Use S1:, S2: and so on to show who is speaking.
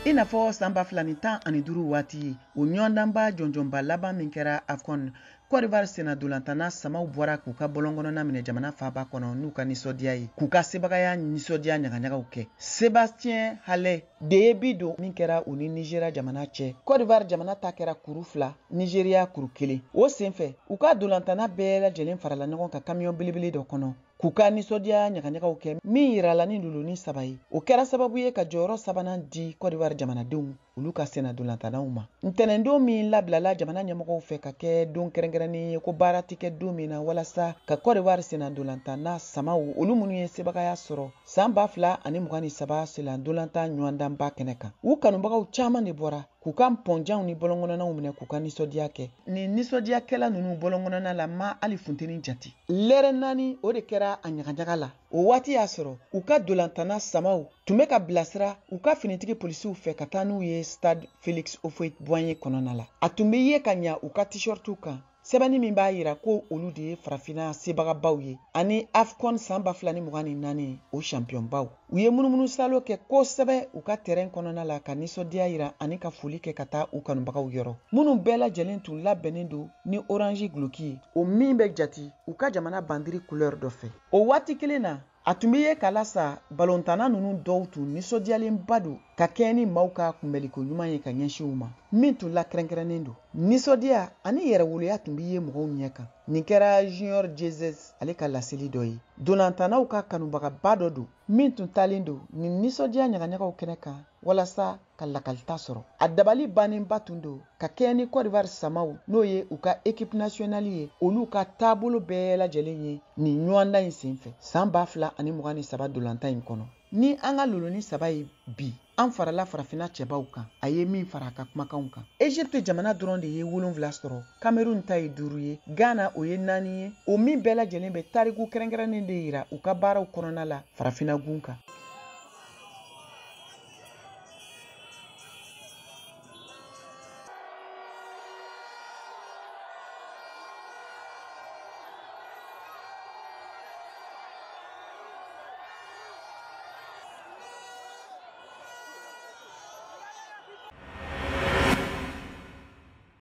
S1: I n'a fɔ san 2015 waati, o ɲɔgɔndanba jɔnjɔnba laban min kɛra AFCON, Côte d'Ivoire sennantolatanna samaw bɔra k'u ka bɔlɔnkɔnɔna minɛ jamana faaba kɔnɔ n'u ka nisɔndiya ye, k'u ka sebagaya nisɔndiya ɲagaɲagaw kɛ. Sébastien Haller de ye bi don min kɛra u ni Nigeria jamana cɛ. Côte d'Ivoire jamana ta kɛra kuru 2, Nigeria kuru 1. O senfɛ, u ka dolantanna bɛɛ lajɛlen farala ɲɔgɔn kan camion belebele dɔ kɔnɔ k'u ka nisɔndiya ɲagaɲagaw kɛ min yirala ni luluni 3 ye. O kɛra sababu ye ka jɔyɔrɔ sabanan di Côte d'Ivoire jamanadenw olu ka sennantolatannaw ma. Ntɛnɛndon min labilala jamana ɲɛmɔgɔw fɛ ka kɛ don kɛrɛnkɛrɛnnen ye ko baara tɛ kɛ don min na walasa ka Côte d'Ivoire sennantolatanna samaw, olu minnu ye sebagaya sɔrɔ san 2023 sennantolatan ɲɔgɔndanba kɛnɛ kan. U kanubagaw caman de bɔra k'u ka pɔnjanw ni bɔlɔnkɔnɔnaw minɛ k'u ka nisɔndiya kɛ. Nin nisɔndiyakɛla ninnu bɔlɔnkɔnɔna la ma hali funteni jate. Lɛrɛ 4 o de kɛra a ɲagaɲaga la. O waati y'a sɔrɔ u ka dolantanna samaw tun bɛ ka bilasira u ka finitigi polisiw fɛ ka taa n'u ye stade Félix Houphouët-Boigny kɔnɔna la. A tun bɛ ye ka ɲa u ka t-shirtiw kan, sɛbɛnni min b'a yira ko olu de ye farafinna sebagabaw ye ani AFCON san 2024 o championbaw. U ye munumunu salo kɛ kosɛbɛ u ka terrain kɔnɔna la ka nisɔndiya yira ani ka foli kɛ ka taa u kanubagaw yɔrɔ, minnu bɛɛ lajɛlen tun labɛnnen don ni orange guloki ye, o min bɛ jate u ka jamana bandiri couleur dɔ fɛ. O waati kelen na, a tun bɛ ye k'a lasa balontanna ninnu dɔw tun nisɔndiyalenba don ka kɛɲɛ ni maaw ka kunbɛnliko ɲuman ye ka ɲɛsin u ma, min tun lakɛrɛnkɛrɛnnen don. Nisɔndiya ani yɛrɛwoloya tun bɛ ye mɔgɔw ɲɛ kan. Nin kɛra Junior Jesus ale ka laseli dɔ ye. Dolantannaw ka kanubagaba dɔ don min tun taalen don nin nisɔndiya ɲagaɲagaw kɛnɛ kan walasa ka lakalita sɔrɔ. A dabali bannenba tun don ka kɛɲɛ ni Côte d'Ivoire samaw, n'o ye u ka équipe nationale ye, olu ka taabolo bɛɛ lajɛlen ye nin ɲɔgɔndan in senfɛ san 2023 dolantan in kɔnɔ. Ni an ka loloni 3 ye bi, an farala farafinna cɛbaw kan, a ye min fara a ka kumakanw kan. Egypte jamana dɔrɔn de ye 7 sɔrɔ, Cameroun ta ye 5 ye, Ghana o ye 4 ye, o min bɛɛ lajɛlen bɛ tariku kɛrɛnkɛrɛnnen de yira u ka baaraw kɔnɔna la farafinna gun kan.